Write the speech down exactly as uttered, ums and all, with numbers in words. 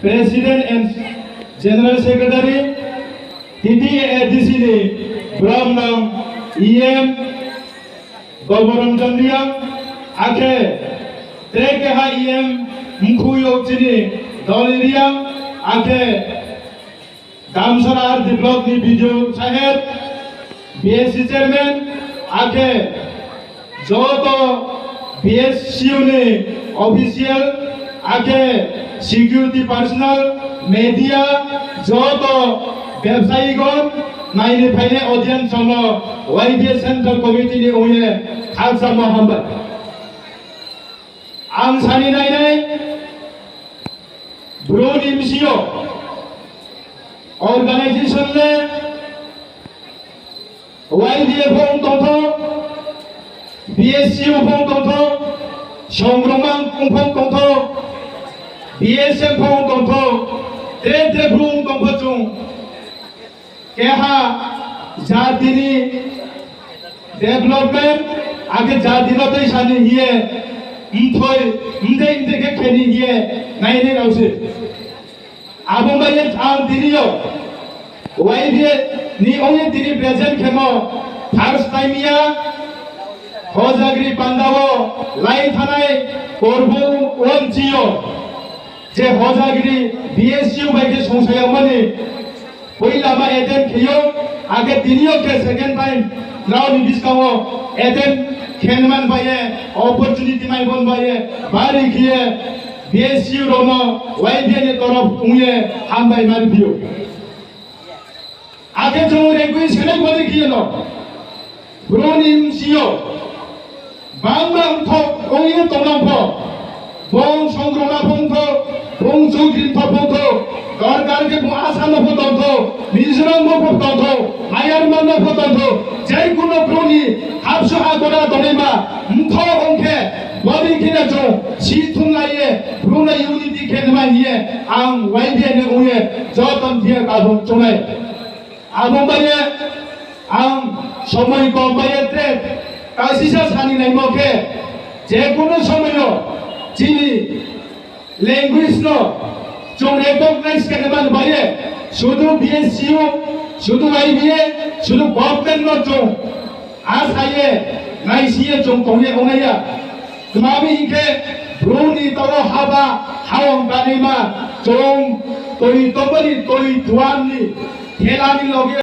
President and General Secretary, T T A A D C ni bromnang E M Goboronjon Reang, akhe tre keha E M mkhu yo chini Doloi Reang, akhe Damsara R D block ni B D O saheb, B S C chairman, akhe joto B S C U ni official, akhe security personnel, media, joto bebsayigon, naini phainai audience rao no Y B A Central Committee ni ong ye khakchangmo hambai. Ang sani nainai, Bru ni bsing yo organization le Y B A pho ong tongthou, B S C U pho ong tongthou, Songrongma ong pho ong tongthou, B S F pho ong tongthou, tre tre Bru ong tongthou chung. Keha jati ni development, akhe jati no tei sani hing ye, mthoi, mdei mdei khe khe ni hing ye, nainai rao se. Abo bai ye ang tini yo Y B A ni ong ye tini present khemo first time ya, Hojagri panda wo lai thanai Korbu won chi yo, je Hojagri B S C U bai khe songsa yagmo ni poila ma attend khe ou, akhe tini yo khe second time nrao ni buskang wo attend khe man bai ye, opportunity mai bon bai ye, bari khe ye B S C U rao no Y B A ni torof ong ye hambai ma ri phi ou. Akhe chung request khe nai bari khe ye no, Bru ni bsing yo bangma mthoh ong ye tongnang pho, bung Songrongma pho ongthou, bung Chudri mthoh pho ongthou, dorkar khe bung Assam no pho tongthou, Mizoram no pho tongthou, Myanmar no pho tongthou, je kuno Bru ni hapsu ha gora tongnaima mthoh ong khe, bodei khe no chung si thumlai ye, Bru no unity khe nai hing ye, ang Y B A ni ong ye joto ni thing yo kabu chongnai. Abo bai ye ang somoi kom bai ye tre kaisisa sani naimo khe, je kuno somoi yo chini language no chung recognize khe nai man bai ye, sudu B S C U, sudu Y B A, sudu government no chung asa ye, naisi ye chung tong ye ongnai ya. Tma mi hing khe, Bru ni taoh wo haba, haong kanaima, chung toi tongmo ni toi tuan ni thela ni loge